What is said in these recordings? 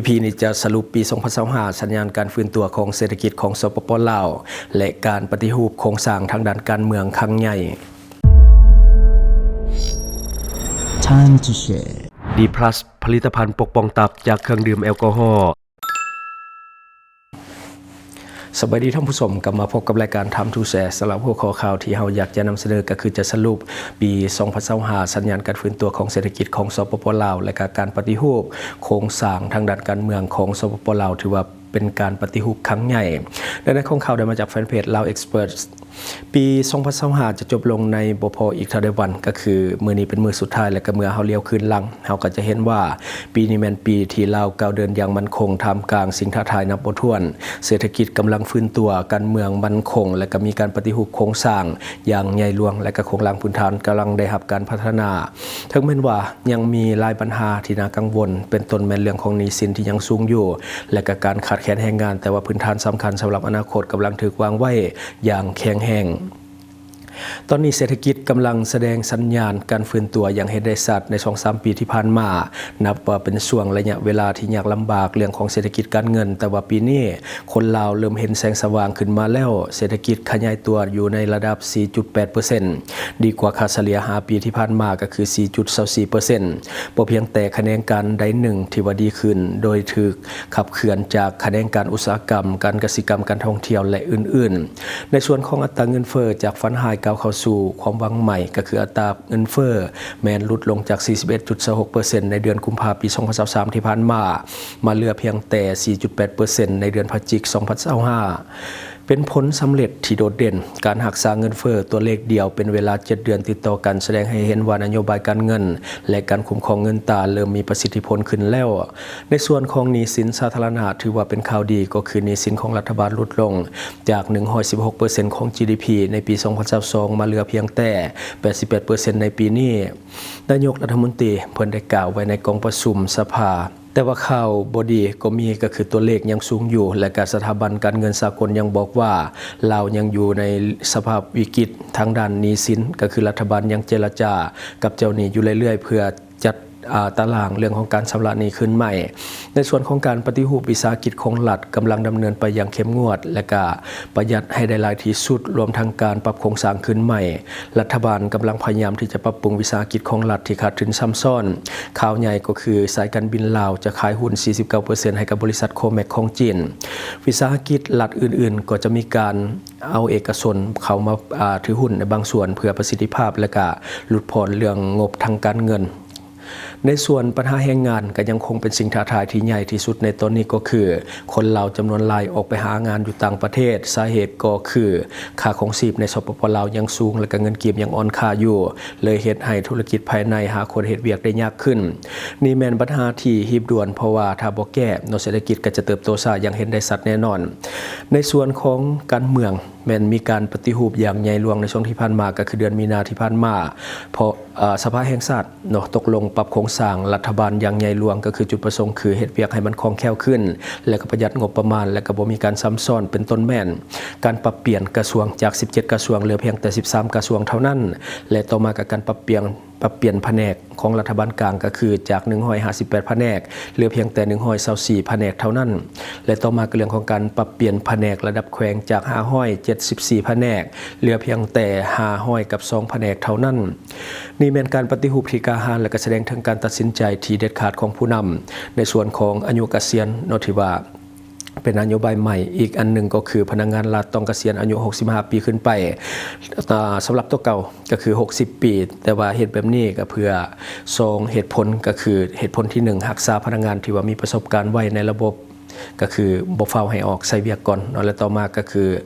ພີນີ້ຈະສະຫຼຸບປີສອງພັນຊາວຫ້າ ສັນຍານການຟື້ນຕົວຂອງເສດຖະກິດຂອງ ສປປ ລາວ ແລະ ການປະຕິຮູບໂຄງສ້າງທາງດ້ານການເມືອງຄັ້ງໃຫຍ່. Time to share. ດີພລັສ ຜະລິດຕະພັນປົກປ້ອງຕັບຈາກເຄື່ອງດື່ມແອລກໍຮໍ. ສະບາຍດີທ່ານຜູ້ຊົມ, ກັບມາພົບກັບລາຍການ Time to Share. ສຳລັບຫົວຂໍ້ຂ່າວທີ່ເຮົາຢາກຈະນຳສະເໜີ ກໍຄືຈະສະຫຼຸບປີສອງພັນຊາວຫ້າ ສັນຍານການຟື້ນຕົວຂອງເສດຖະກິດຂອງ ສປປ ລາວ ແລະ ກະການປະຕິຮູບໂຄງສ້າງທາງດ້ານການເມືອງຂອງ ສປປ ລາວ ຖືວ່າເປັນການປະຕິຮູບຄັ້ງໃຫຍ່. ແລະ ໃນຂອງຂ່າວໄດ້ມາຈາກແຟນເພຈ Lao Express. ປີສອງພັນຊາວຫ້າ ຈະຈົບລົງໃນບໍ່ພໍອີກເທົ່າໃດວັນ, ກໍຄືມື້ນີ້ເປັນມື້ສຸດທ້າຍ ແລະ ກໍເມື່ອເຮົາຫຼຽວຄືນຫຼັງ ເຮົາກໍຈະເຫັນວ່າ ປີນີ້ແມ່ນປີທີ່ລາວກ້າວເດີນຢ່າງໝັ້ນຄົງ ທ່າມກາງສິ່ງທ້າທາຍນັບບໍ່ຖ້ວນ. ເສດຖະກິດກຳລັງຟື້ນຕົວ, ການເມືອງໝັ້ນຄົງ ແລະ ກໍມີການປະຕິຮູບໂຄງສ້າງຢ່າງໃຫຍ່ຫຼວງ ແລະ ກໍໂຄງລ່າງພື້ນຖານກຳລັງໄດ້ຮັບການພັດທະນາ. ເຖິງແມ່ນວ່າຍັງມີຫຼາຍບັນຫາທີ່ໜ້າກັງວົນ, ເປັນຕົ້ນແມ່ນເລື່ອງຂອງໜີ້ສິນທີ່ຍັງສູງຢູ່ ແລະ ກໍການຂາດແຄນແຮງງານ, ແຕ່ວ່າພື້ນຖານສຳຄັນສຳລັບອະນາຄົດກຳລັງຖືກວາງໄວ້ຢ່າງແຂງແຮງ. ຕອນນີ້ເສດຖະກິດກຳລັງສະແດງສັນຍານການຟື້ນຕົວຢ່າງເຫັນໄດ້ຊັດໃນສອງສາມປີທີ່ຜ່ານມາ, ນັບວ່າເປັນຊ່ວງໄລຍະເວລາທີ່ຍາກລຳບາກເລື່ອງຂອງເສດຖະກິດການເງິນ, ແຕ່ວ່າປີນີ້ຄົນລາວເລີ່ມເຫັນແສງສະຫວ່າງຂຶ້ນມາແລ້ວ. ເສດຖະກິດຂະຫຍາຍຕົວຢູ່ໃນລະດັບສີ່ຈຸດແປດເປີເຊັນ ດີກວ່າຄ່າສະເລ່ຍຫ້າປີທີ່ຜ່ານມາ ກໍຄືສີ່ຈຸດຊາວສີ່ເປີເຊັນ. ບໍ່ພຽງແຕ່ຂະແໜງການໃດໜຶ່ງທີ່ວ່າດີຂຶ້ນ ໂດຍຖືກ ຂັບເຄື່ອນຈາກຂະແໜງການອຸດສາຫະກຳ, ການກະສິກຳ, ການທ່ອງທ່ຽວ ແລະ ອື່ນໆ. ໃນສ່ວນຂອງອັດຕາເງິນເຟີ້ ຈາກຝັນຮ້າຍກ້າວເຂົ້າສູ່ຄວາມຫວັງໃໝ່, ກໍຄືອັດຕາເງິນເຟີ້ແມ່ນຫຼຸດລົງຈາກສີ່ສິບເອັດຈຸດສອງຫົກເປີເຊັນ ໃນເດືອນກຸມພາ ປີສອງພັນຊາວສາມ ທີ່ຜ່ານມາ, ມາເຫຼືອພຽງແຕ່ສີ່ຈຸດແປດເປີເຊັນ ໃນເດືອນພະຈິກ ສອງພັນຊາວຫ້າ. ເປັນຜົນສຳເລັດທີ່ໂດດເດັ່ນ. ການຮັກສາເງິນເຟີ້ຕົວເລກດຽວເປັນເວລາເຈັດເດືອນຕິດຕໍ່ກັນ ສະແດງໃຫ້ເຫັນວ່ານະໂຍບາຍການເງິນ ແລະ ການຄຸ້ມຄອງເງິນຕາເລີ່ມມີປະສິດທິຜົນຂຶ້ນແລ້ວ. ໃນສ່ວນຂອງໜີ້ສິນສາທາລະນະ ຖືວ່າເປັນຂ່າວດີ, ກໍຄືໜີ້ສິນຂອງລັດຖະບານຫຼຸດລົງຈາກໜຶ່ງຮ້ອຍສິບຫົກເປີເຊັນຂອງ ຈີ ດີ ພີ ໃນປີສອງພັນຊາວສອງ ມາເຫຼືອພຽງແຕ່ແປດສິບແປດເປີເຊັນໃນປີນີ້. ນາຍົກລັດຖະມົນຕີເພິ່ນໄດ້ກ່າວໄວ້ໃນກອງປະຊຸມສະພາ, ແຕ່ວ່າຂ່າວບໍ່ດີກໍມີ, ກໍຄືຕົວເລກຍັງສູງຢູ່ ແລະ ກະສະຖາບັນການເງິນສາກົນຍັງບອກວ່າ ລາວຍັງຢູ່ໃນສະພາບວິກິດທາງດ້ານໜີ້ສິນ, ກໍຄືລັດຖະບານຍັງເຈລະຈາກັບເຈົ້າໜີ້ຢູ່ເລື້ອຍໆ ເພື່ອຈັດ ອາ ຕາລາງເລື່ອງຂອງການຊຳລະໜີ້ຄືນໃໝ່. ໃນສ່ວນຂອງການປະຕິຮູບວິສາຫະກິດຂອງລັດ ກຳລັງດຳເນີນໄປຢ່າງເຂັ້ມງວດ ແລະ ກະປະຢັດໃຫ້ໄດ້ຫຼາຍທີ່ສຸດ, ລວມທັງການປັບໂຄງສ້າງຄືນໃໝ່. ລັດຖະບານກຳລັງພະຍາຍາມທີ່ຈະປັບປຸງວິສາຫະກິດຂອງລັດທີ່ຂາດທຶນຊ້ຳຊ້ອນ. ຂ່າວໃຫຍ່ກໍຄືສາຍການບິນລາວຈະຂາຍຫຸ້ນສີ່ສິບເກົ້າເປີເຊັນໃຫ້ກັບບໍລິສັດໂຄແມັກຂອງຈີນ. ວິສາຫະກິດລັດອື່ນໆກໍຈະມີການເອົາເອກະຊົນເຂົ້າມາ ອາ ຖືຫຸ້ນໃນບາງສ່ວນເພື່ອປະສິດທິພາບ ແລະ ກະຫຼຸດຜ່ອນເລື່ອງງົບທາງການເງິນ. ໃນສ່ວນບັນຫາແຮງງານກໍຍັງຄົງເປັນສິ່ງທ້າທາຍທີ່ໃຫຍ່ທີ່ສຸດໃນຕອນນີ້ ກໍຄືຄົນລາວຈຳນວນຫຼາຍອອກໄປຫາງານຢູ່ຕ່າງປະເທດ. ສາເຫດກໍຄືຄ່າຄອງຊີບໃນ ສປປ ລາວ ຍັງສູງ ແລະ ກະເງິນກີບຍັງອ່ອນຄ່າຢູ່, ເລີຍເຮັດໃຫ້ທຸລະກິດພາຍໃນຫາຄົນເຮັດວຽກໄດ້ຍາກຂຶ້ນ. ນີ້ແມ່ນບັນຫາທີ່ຮີບດ່ວນ, ເພາະວ່າຖ້າບໍ່ແກ້ເນາະ ເສດຖະກິດກໍຈະເຕີບໂຕຊ້າຢ່າງເຫັນໄດ້ຊັດແນ່ນອນ. ໃນສ່ວນຂອງການເມືອງ ແມ່ນມີການປະຕິຮູບຢ່າງໃຫຍ່ຫຼວງໃນຊ່ວງທີ່ຜ່ານມາ, ກໍຄືເດືອນມີນາທີ່ຜ່ານມາ, ເພາະ ເອີ ສະພາແຫ່ງຊາດເນາະ ຕົກລົງປັບໂຄງສ້າງລັດຖະບານຢ່າງໃຫຍ່ຫຼວງ, ກໍຄືຈຸດປະສົງຄືເຮັດວຽກໃຫ້ມັນຄ່ອງແຄ້ວຂຶ້ນ ແລະ ກໍປະຢັດງົບປະມານ ແລະ ກໍບໍ່ມີການຊ້ຳຊ້ອນ, ເປັນຕົ້ນແມ່ນການປັບປ່ຽນກະຊວງຈາກສິບເຈັດກະຊວງ ເຫຼືອພຽງແຕ່ສິບສາມກະຊວງເທົ່ານັ້ນ ແລະ ຕໍ່ມາກໍການປັບປ່ຽນ ປັບປ່ຽນພະແນກຂອງລັດຖະບານກາງ ກໍຄືຈາກໜຶ່ງຮ້ອຍຫ້າສິບແປດພະແນກ ເຫຼືອພຽງແຕ່ໜຶ່ງຮ້ອຍຊາວສີ່ພະແນກເທົ່ານັ້ນ ແລະ ຕໍ່ມາກໍເລື່ອງຂອງການປັບປ່ຽນພະແນກລະດັບແຂວງ ຈາກຫ້າຮ້ອຍເຈັດສິບສີ່ພະແນກ ເຫຼືອພຽງແຕ່ຫ້າຮ້ອຍກັບສອງພະແນກເທົ່ານັ້ນ. ນີ້ແມ່ນການປະຕິຮູບທີ່ກ້າຫານ ແລະ ກໍສະແດງເຖິງການຕັດສິນໃຈທີ່ເດັດຂາດຂອງຜູ້ນຳ. ໃນສ່ວນຂອງອາຍຸກະສຽນເນາະ ທີ່ວ່າ ເປັນນະໂຍບາຍໃໝ່. ອີກອັນໜຶ່ງກໍຄືພະນັກງານລັດຕ້ອງກະສຽນອາຍຸຫົກສິບຫ້າປີຂຶ້ນໄປ, ອາ ສຳລັບຕົວເກົ່າກໍຄືຫົກສິບປີ, ແຕ່ວ່າເຮັດແບບນີ້ກໍເພື່ອສອງເຫດຜົນ, ກໍຄືເຫດຜົນທີໜຶ່ງ ຮັກສາພະນັກງານທີ່ວ່າມີປະສົບການໄວໃນລະບົບ, ກໍຄືບໍ່ຟ້າວໃຫ້ອອກໃສ່ວຽກກ່ອນເນາະ, ແລະ ຕໍ່ມາກໍຄ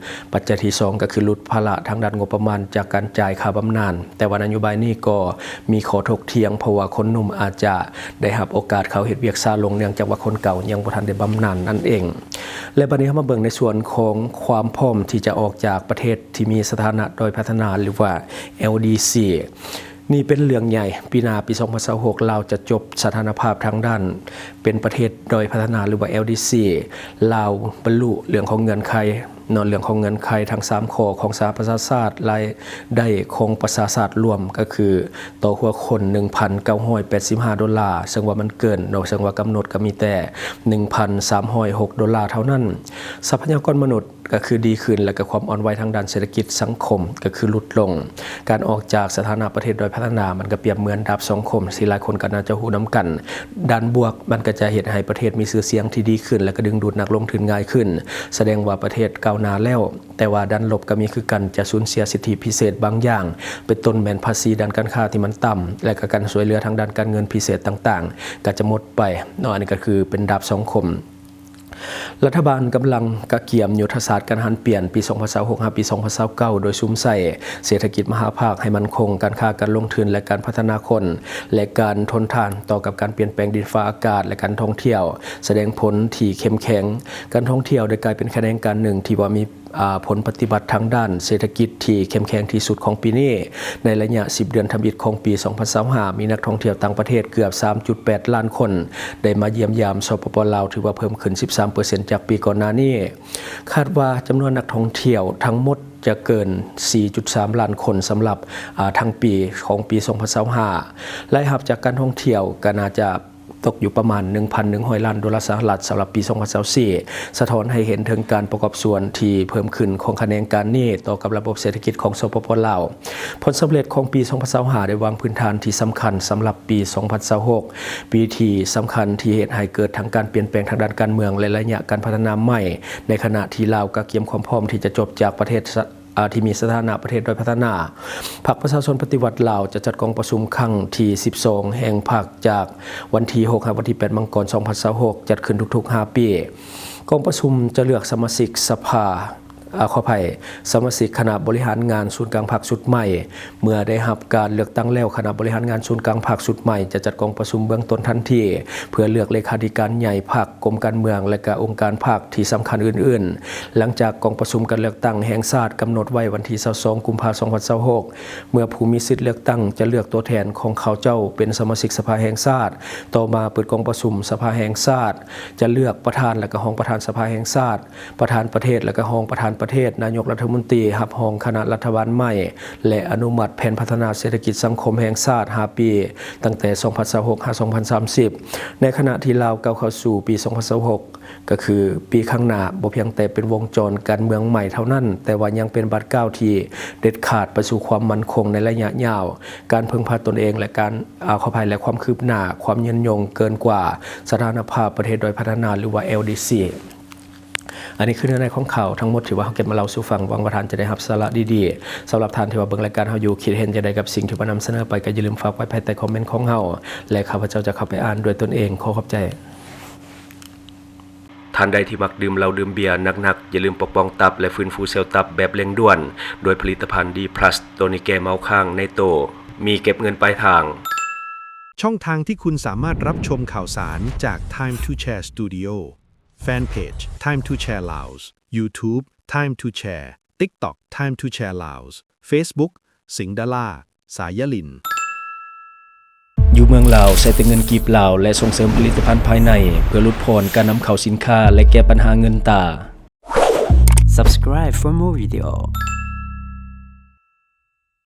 ືປັດໄຈທີສອງ ກໍຄືຫຼຸດພາລະທາງດ້ານງົບປະມານຈາກການຈ່າຍຄ່າບຳນານ. ແຕ່ວ່ານະໂຍບາຍນີ້ກໍມີຂໍ້ຖົກຖຽງ, ເພາະວ່າຄົນໜຸ່ມອາດຈະໄດ້ຮັບໂອກາດເຂົ້າເຮັດວຽກຊ້າລົງ ເນື່ອງຈາກວ່າຄົນເກົ່າຍັງບໍ່ທັນໄດ້ບຳນານນັ້ນເອງ. ແລະ ບັດນີ້ເຮົາມາເບິ່ງໃນສ່ວນຂອງຄວາມພ້ອມທີ່ຈະອອກຈາກປະເທດທີ່ມີສະຖານະດ້ອຍພັດທະນາ ຫຼືວ່າ ແອລດີຊີ. ນີ້ເປັນເລື່ອງໃຫຍ່, ປີໜ້າ ປີສອງພັນຊາວຫົກ ລາວຈະຈົບສະຖານະພາບທາງດ້ານເປັນປະເທດດ້ອຍພັດທະນາ ຫຼືວ່າ ແອລດີຊີ. ລາວບັນລຸເລື່ອງຂອງເງື່ອນໄຂ ເນາະ ເລື່ອງຂອງເງື່ອນໄຂທັງສາມຂໍ້ຂອງສະຫະປະຊາຊາດ ລາຍໄດ້ຂອງປະຊາຊາດລວມກໍຄືຕໍ່ຫົວຄົນໜຶ່ງພັນເກົ້າຮ້ອຍແປດສິບຫ້າໂດລາ, ເຊິ່ງວ່າມັນເກີນເນາະ, ເຊິ່ງວ່າກຳນົດກໍມີແຕ່ໜຶ່ງພັນສາມຮ້ອຍຫົກໂດລາເທົ່ານັ້ນ. ຊັບພະຍາກອນມະນຸດ ກໍຄືດີຂຶ້ນ ແລະ ກໍຄວາມອ່ອນໄຫວທາງດ້ານເສດຖະກິດສັງຄົມກໍຄືຫຼຸດລົງ. ການອອກຈາກສະຖານະປະເທດດ້ອຍພັດທະນາ ມັນກໍປຽບເໝືອນດາບສອງຄົມ ທີ່ຫຼາຍຄົນກໍໜ້າຈະຮູ້ນຳກັນ. ດ້ານບວກ ມັນກໍຈະເຮັດໃຫ້ປະເທດມີຊື່ສຽງທີ່ດີຂຶ້ນ ແລະ ກໍດຶງດູດນັກລົງທຶນງ່າຍຂຶ້ນ, ສະແດງວ່າປະເທດກ້າວໜ້າແລ້ວ. ແຕ່ວ່າດ້ານລົບກໍມີຄືກັນ, ຈະສູນເສຍສິດທິພິເສດບາງຢ່າງ, ເປັນຕົ້ນແມ່ນພາສີດ້ານການຄ້າທີ່ມັນຕ່ຳ ແລະ ກໍການຊ່ວຍເຫຼືອທາງດ້ານການເງິນພິເສດຕ່າງໆ ກໍຈະໝົດໄປເນາະ. ອັນນີ້ກໍຄືເປັນດາບສອງຄົມ. ລັດຖະບານກຳລັງກະກຽມຍຸດທະສາດການຫັນປ່ຽນປີສອງພັນຊາວຫົກ ຫາປີສອງພັນຊາວເກົ້າ ໂດຍສຸມໃສ່ເສດຖະກິດມະຫາພາກໃຫ້ໝັ້ນຄົງ, ການຄ້າ, ການລົງທຶນ ແລະ ການພັດທະນາຄົນ ແລະ ການທົນທານຕໍ່ກັບການປ່ຽນແປງດິນຟ້າອາກາດ ແລະ ການທ່ອງທ່ຽວສະແດງຜົນທີ່ເຂັ້ມແຂງ. ການທ່ອງທ່ຽວໄດ້ກາຍເປັນຂະແໜງການໜຶ່ງທີ່ວ່າມີ ອາ ຜົນປະຕິບັດທາງດ້ານເສດຖະກິດທີ່ເຂັ້ມແຂງທີ່ສຸດຂອງປີນີ້. ໃນໄລຍະສິບເດືອນທຳອິດຂອງປີສອງພັນຊາວຫ້າ ມີນັກທ່ອງທ່ຽວຕ່າງປະເທດເກືອບສາມຈຸດແປດລ້ານຄົນ ໄດ້ມາຢ້ຽມຢາມ ສປປ ລາວ, ຖືວ່າເພີ່ມຂຶ້ນສິບສາມເປີເຊັນຈາກປີກ່ອນໜ້ານີ້. ຄາດວ່າຈຳນວນນັກທ່ອງທ່ຽວທັງໝົດຈະເກີນສີ່ຈຸດສາມລ້ານຄົນສຳລັບ ອາ ທັງປີຂອງປີສອງພັນຊາວຫ້າ. ລາຍຮັບຈາກການທ່ອງທ່ຽວກໍໜ້າຈະ ຕົກຢູ່ປະມານໜຶ່ງພັນໜຶ່ງຮ້ອຍລ້ານໂດລາສະຫະລັດສຳລັບປີສອງພັນຊາວສີ່ ສະທ້ອນໃຫ້ເຫັນເຖິງການປະກອບສ່ວນທີ່ເພີ່ມຂຶ້ນຂອງຂະແໜງການນີ້ຕໍ່ກັບລະບົບເສດຖະກິດຂອງ ສປປ ລາວ. ຜົນສຳເລັດຂອງປີສອງພັນຊາວຫ້າ ໄດ້ວາງພື້ນຖານທີ່ສຳຄັນສຳລັບປີສອງພັນຊາວຫົກ ປີທີ່ສຳຄັນທີ່ເຮັດໃຫ້ເກີດທັງການປ່ຽນແປງທາງດ້ານການເມືອງ ແລະ ໄລຍະການພັດທະນາໃໝ່, ໃນຂະນະທີ່ລາວກະກຽມຄວາມພ້ອມທີ່ຈະຈົບຈາກປະເທດ ອາ ທີ່ມີສະຖານະປະເທດດ້ອຍພັດທະນາ. ພັກປະຊາຊົນປະຕິວັດລາວຈະຈັດກອງປະຊຸມຄັ້ງທີສິບສອງແຫ່ງພັກ ຈາກວັນທີຫົກ ຫາວັນທີແປດ ມັງກອນ ສອງພັນຊາວຫົກ ຈັດຂຶ້ນທຸກໆຫ້າປີ. ກອງປະຊຸມຈະເລືອກສະມາຊິກສະພາ, ອາ, ຂໍອະໄພ, ສະມາຊິກຄະນະບໍລິຫານງານສູນກາງພັກຊຸດໃໝ່. ເມື່ອໄດ້ຮັບການເລືອກຕັ້ງແລ້ວ, ຄະນະບໍລິຫານງານສູນກາງພັກຊຸດໃໝ່ຈະຈັດກອງປະຊຸມເບື້ອງຕົ້ນທັນທີ ເພື່ອເລືອກເລຂາທິການໃຫຍ່ພັກ, ກົມການເມືອງ ແລະ ກະອົງການພັກທີ່ສຳຄັນອື່ນໆ. ຫຼັງຈາກກອງປະຊຸມການເລືອກຕັ້ງແຫ່ງຊາດກຳນົດໄວ້ວັນທີຊາວສອງ ກຸມພາ ສອງພັນຊາວຫົກ ເມື່ອຜູ້ມີສິດເລືອກຕັ້ງຈະເລືອກຕົວແທນຂອງເຂົາເຈົ້າເປັນສະມາຊິກສະພາແຫ່ງຊາດ. ຕໍ່ມາເປີດກອງປະຊຸມສະພາແຫ່ງຊາດ ຈະເລືອກປະທານ ແລະ ກະຮອງປະທານສະພາແຫ່ງຊາດ, ປະທານປະເທດ ແລະ ກະຮອງປະທານປະເທດ, ນາຍົກລັດຖະມົນຕີ, ຮັບຮອງຄະນະລັດຖະບານໃໝ່ ແລະ ອະນຸມັດແຜນພັດທະນາເສດຖະກິດສັງຄົມແຫ່ງຊາດຫ້າປີ ຕັ້ງແຕ່ສອງພັນຊາວຫົກ ຫາ ສອງພັນສາມສິບ. ໃນຂະນະທີ່ລາວກ້າວເຂົ້າສູ່ປີສອງພັນຊາວຫົກ ກໍຄືປີຂ້າງໜ້າ ບໍ່ພຽງແຕ່ເປັນວົງຈອນການເມືອງໃໝ່ເທົ່ານັ້ນ, ແຕ່ວ່າຍັງເປັນບາດກ້າວທີ່ເດັດຂາດໄປສູ່ຄວາມໝັ້ນຄົງໃນໄລຍະຍາວ, ການເພິ່ງພາຕົນເອງ ແລະ ການ, ອາ, ຂໍອະໄພ, ແລະ ຄວາມຄືບໜ້າ, ຄວາມຍືນຍົງເກີນກວ່າສະຖານະພາບປະເທດດ້ອຍພັດທະນາ ຫຼືວ່າ ແອລດີຊີ. ອັນນີ້ຄືເນື້ອໃນຂອງຂ່າວທັງໝົດທີ່ວ່າເຮົາເກັບມາເລົ່າສູ່ຟັງ. ຫວັງວ່າທ່ານຈະໄດ້ຮັບສາລະດີໆ. ສຳລັບທ່ານທີ່ວ່າເບິ່ງລາຍການເຮົາຢູ່, ຄິດເຫັນຈັ່ງໃດກັບສິ່ງທີ່ວ່ານຳສະເໜີໄປ, ກໍຢ່າລືມຝາກໄວ້ພາຍໃຕ້ຄອມເມັນຂອງເຮົາ ແລະ ຂ້າພະເຈົ້າຈະເຂົ້າໄປອ່ານດ້ວຍຕົນເອງ. ຂໍຂອບໃຈ. ທ່ານໃດທີ່ມັກດື່ມເຫຼົ້າດື່ມເບຍໜັກໆ, ຢ່າລືມປົກປ້ອງຕັບ ແລະ ຟື້ນຟູເຊວຕັບແບບເລັ່ງດ່ວນ ດ້ວຍຜະລິດຕະພັນ ດີພລັສ ໂຕນີ້ແກ້ເມົາຄ້າງໃນໂຕ, ມີເກັບເງິນປາຍທາງ. ช่องทางที่คุณสามารถรับชมข่าวสารจาก Time to Share Studio แฟนเพจ Time to Share Laos YouTube Time to Share TikTok Time to Share Laos Facebook สิงห์ดาล่า สายยะลิน ຢູ່ເມືອງລາວ ໃຊ້ແຕ່ເງິນກີບລາວ ແລະ ສົ່ງເສີມຜະລິດຕະພັນພາຍໃນ ເພື່ອຫຼຸດຜ່ອນການນຳເຂົ້າສິນຄ້າ ແລະ ແກ້ບັນຫາເງິນຕາ. Subscribe for more video.